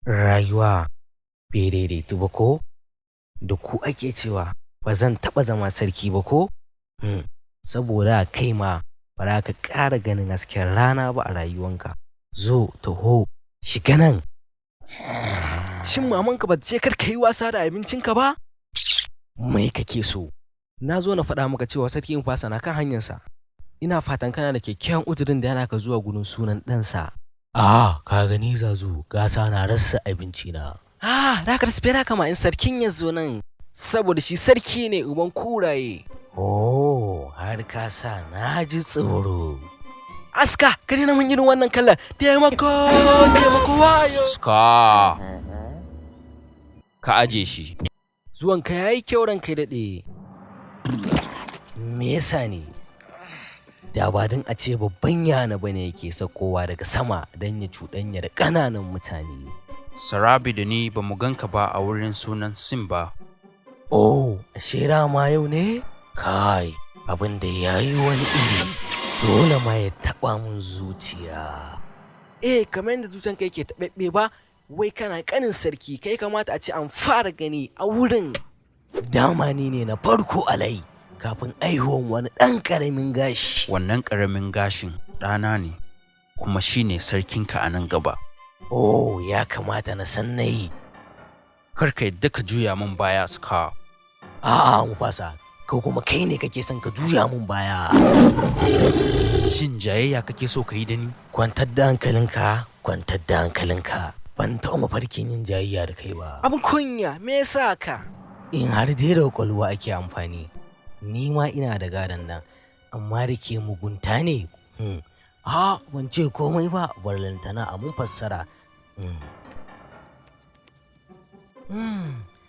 Rayuwa bai daidaitu ba ko? Da ku ake cewa ba zan taɓa zama sarki ba ko? Saboda kai ma ba za ka ƙara ganin hasken rana ba a rayuwanka. Zo, taho, shiga nan. Shin mamanka ba ta ce kar ka yi wasa da abincinka ba? Mai kake so? Na zo na faɗa maka cewa Sarki Mufasa na kan hanyarsa. Ina fatan kana da kyakkyawan uzurin da yana ka zuwa gurin sunan ɗansa. Ah, ka gani Zazu, gasa na rasa abinci na. Ah, za ka rasa kama in sarkin ya zo nan, saboda shi sarki ne uban kuraye. Oh, har ka sa na ji tsoro. Aska, ka daina mun irin wannan kallon. Taimako, taimako wayo. Ska. Ka aje shi. Zuwanka ya yi kyau, ranka ya daɗe. Me yasa ne? Da ba don a ce babban yana bane yake saukowa daga sama don ya cuɗanya da ƙananan mutane. Sarabi da ni ba mu ganka ba a wurin sunan Simba. Oh, ashe ma yau ne? Kai, abin da ya yi wani iri, dole ma ya taɓa mun zuciya. Eh, kamar yadda zuciyanka yake taɓaɓɓe ba, wai kana ƙanin sarki, kai kamata a ce an fara gani a wurin. Dama ni ne na farko a layi kafin aihuwan wani ɗan ƙaramin gashi. Wannan ƙaramin gashin ɗana ne, kuma shi ne sarkinka a nan gaba. Oh, ya kamata na san na yi. Kar ka yadda ka juya min baya, Ska. A'a, Mufasa, ko kuma kai ne kake son ka juya mun baya. Shin jayayya kake so ka yi da ni? Kwantar da hankalinka, kwantar da hankalinka. Ban taɓa mafarkin yin jayayya da kai ba. Abin kunya, me yasa ka? In har dai da kwakwalwa ake amfani, ni ma ina da gadon nan, amma da ke mugunta ne. A ban ce komai ba, barlantana a mun fassara.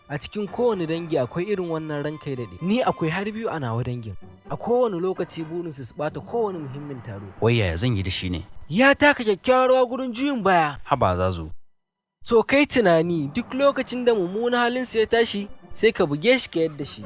A cikin kowane dangi akwai irin wannan, ranka ya daɗe. Ni akwai har biyu a nawa dangin. A kowane lokaci burinsu su ɓata kowane muhimmin taro. Wai yaya zan yi da shi ne? Ya taka kyakkyawar rawa gurin juyin baya. Haba Zazu. To kai tunani, duk lokacin da mummunan halinsa ya tashi, sai ka buge shi ka yadda shi.